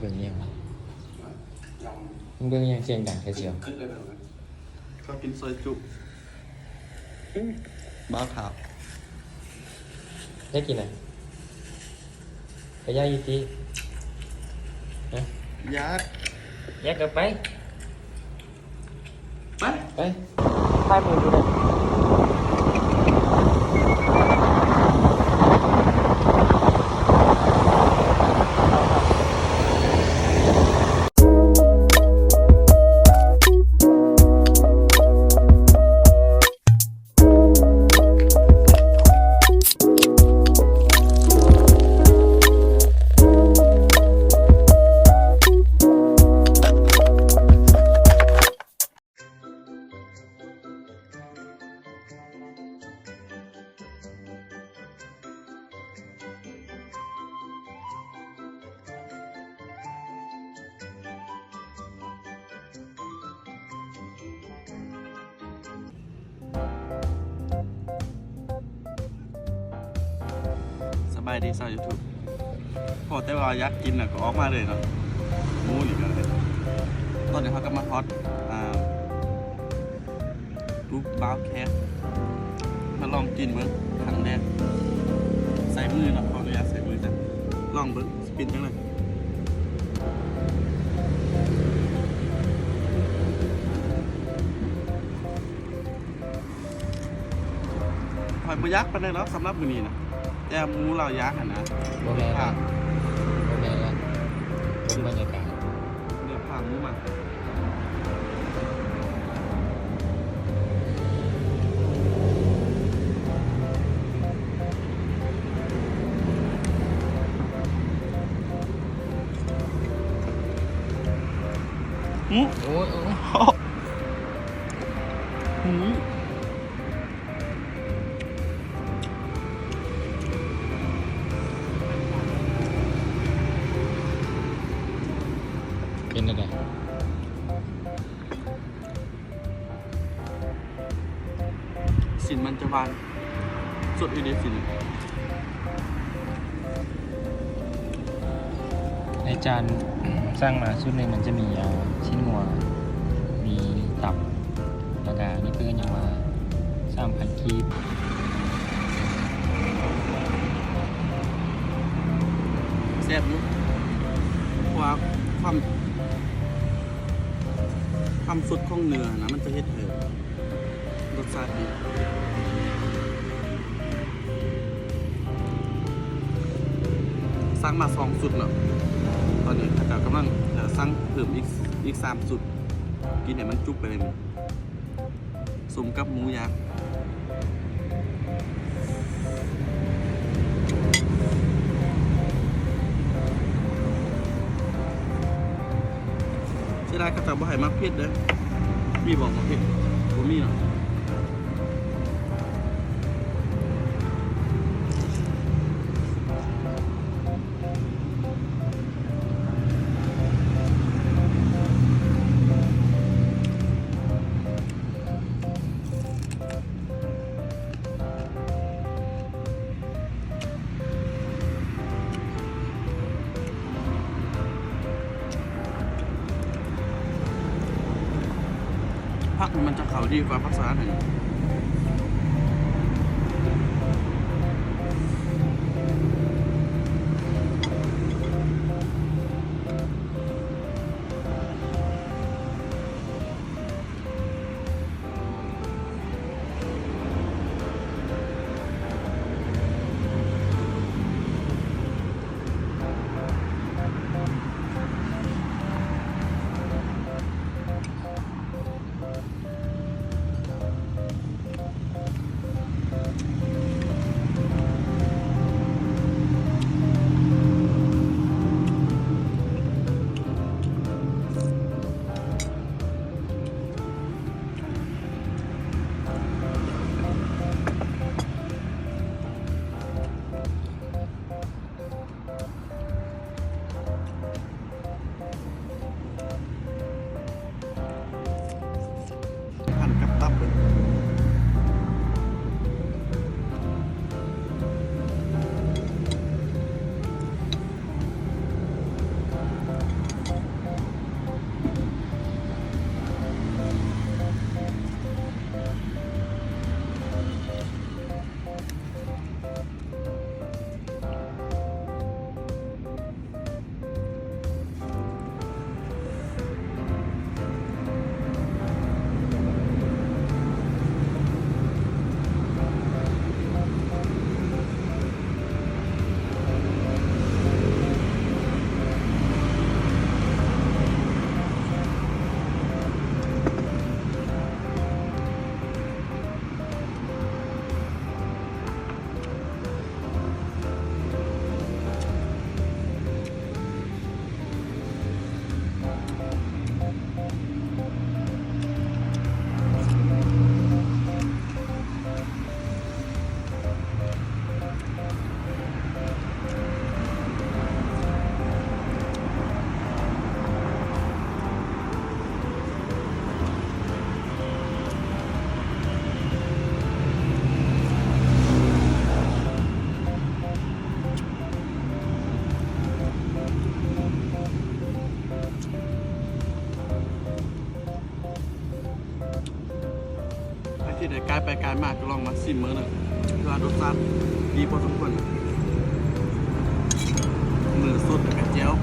ເບິ່ງອີ່ຫຍັງວະ? ມຶງເບິ່ງອີ່ຫຍັງສຽງດັງແທ້ຊຽວ? ເຂົາກິນຊອຍຈຸ. ອືມ ບ່າວທ້າວ ຢາກກິນນະ? ກະຢາກຢູ່ຕິ. ຮະ? ຢາກ ຢາກກະໄປ. ໄປ ໄປ ຖ່າຍມືຖືເດີ. ສະບາຍດີຊາວຢູທູບ. ພໍແຕ່ວ່າຢາກກິນນະກະອອກມາເລີຍເນາະ. ໝູນີ້ກະ ຕອນນີ້ເຮົາກະມາຮອດ ອ່າ ຕູບາວແຄສ ມາລອງກິນເບິ່ງຄັ້ງແລກ. ໃສ່ມືເນາະ ຂໍອະນຸຍາດໃສ່ມືຈ້ະ. ລອງເບິ່ງຊິເປັນຈັ່ງໃດ. ຂ້ອຍບໍ່ຢາກປານໃດດອກສຳລັບມື້ນີ້ນະ ແຕ່ໝູລາວຢາກຫັ້ນນະ. ບໍ່ແມ່ນລະ ບໍ່ແມ່ນລະ ເບິ່ງບັນຍາກາດ. ເລືອກພາໝູມາ. ຫື ໂອ້ຍ ໂອ້ຍ ຫື. ເປັນຈັ່ງໃດ? ຊີ້ນມັນຈະຫວານ ສົດອີ່ຫຼີຊີ້ນ. ໃນຈານສັ່ງມາຊຸດໜຶ່ງມັນຈະມີ ອ່າ ຊີ້ນງົວ ມີຕັບ ລະກະອັນນີ້ເພິ່ນຍັງວ່າ ສາມພັນກີບ. ແຊບຢູ່ ເພາະວ່າຄວາມ ຄວາມສົດຂອງເນື້ອຫັ້ນນະ ມັນຈະເຮັດໃຫ້ ລົດຊາດດີ. ສັ່ງມາສອງຊຸດເນາະ ຕອນນີ້ເຂົາເຈົ້າກຳລັງ ເອີ່ ສັ່ງເພີ່ມອີກ ອີກສາມຊຸດ ກິນໃຫ້ມັນຈຸກໄປເລີຍ ສົມກັບໝູຍ່າງ. ເສຍດາຍເຂົາເຈົ້າບໍ່ໃຫ້ໝາກເຜັດເດີ້. ມີບໍ່ໝາກເຜັດ? ບໍ່ມີເນາະ. ຜັກນີ້ມັນຈະເຂົ້າດີກວ່າຜັກສະລັດຫັ້ນ. ຜັກ ຂາຍໄປຂາຍມາກໍລອງມາຊີມເບິ່ງເດີ ຄືວ່າລົດຊາດດີພໍສົມຄວນ. ເນື້ອສົດແລ້ວກໍແຈ່ວ